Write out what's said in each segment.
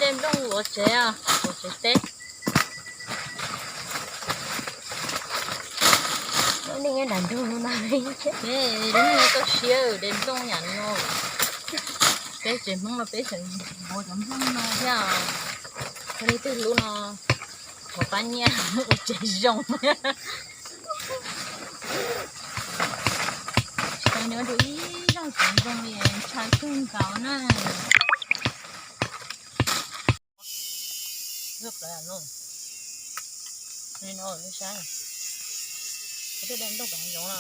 Tej nplooj ua tsev, ua tsev teb. Lub neej nyob nram nroog no, lub neej toj siab de nplooj yam no. Peb tsev Hmoob no peb tseem npua cov nplooj no thiab. Yog leej twg hlub no, thov pab nyiaj ua tsev zoo. Tsis tau nyob rau ib zaug tsev zoo li, ntshai kawg nkaus na. Lub plawv no, no saib, twb de nplooj pem hav zoov no.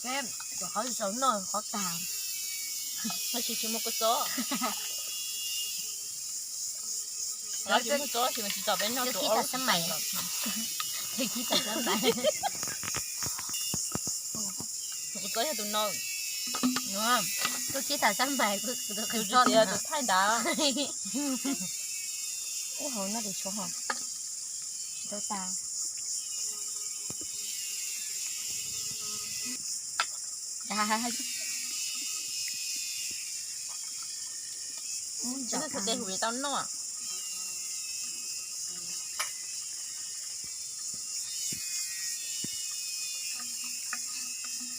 Peb kom qhov tsis txaus noj qhov tag, tab sis tsis muaj kua txob. Tsis muaj txob sis mas tsis txaus peb noj. Kib thaum xab mais, kib thaum xab mais. Tus kua txob yog tus no. Tus kib thaum xab mais, tus thaij nrad. Ib hauv no tus tshuav ho tsis tau tas. Tus tes hu tau noj.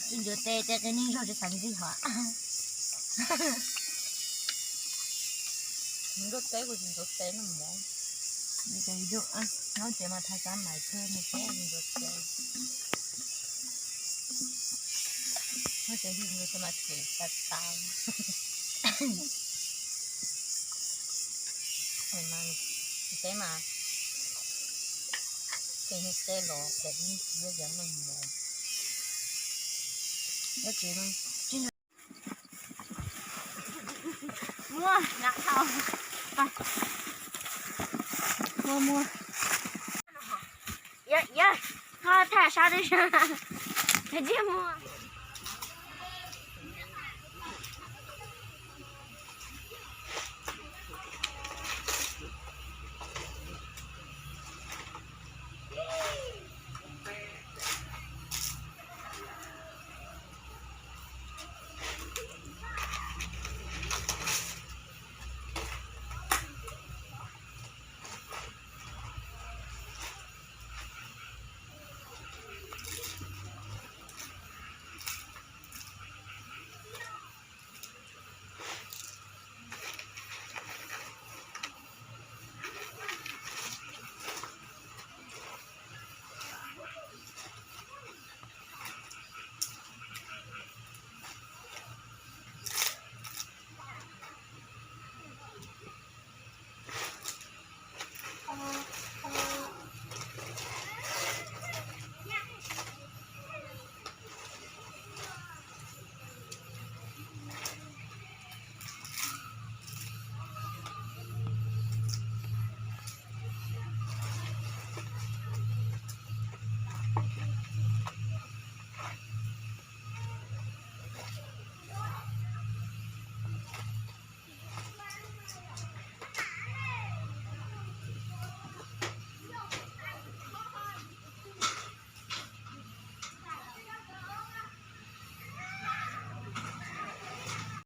Tus ncuav tes ces qias neeg zog tsis xav ntxig hov. Ncuav tes kuv tsis ncuav tes no mov. Ncuav tes mas thaum xab mais kawg mus teb ncuav tes. Ncuav tes mas ces tas tas. Teb mas ces hu teb los ces ib ntsis yuav mov. Muaj, muaj, muaj. Yog, yog, koj tham sab twb sab, koj tsiaj muag.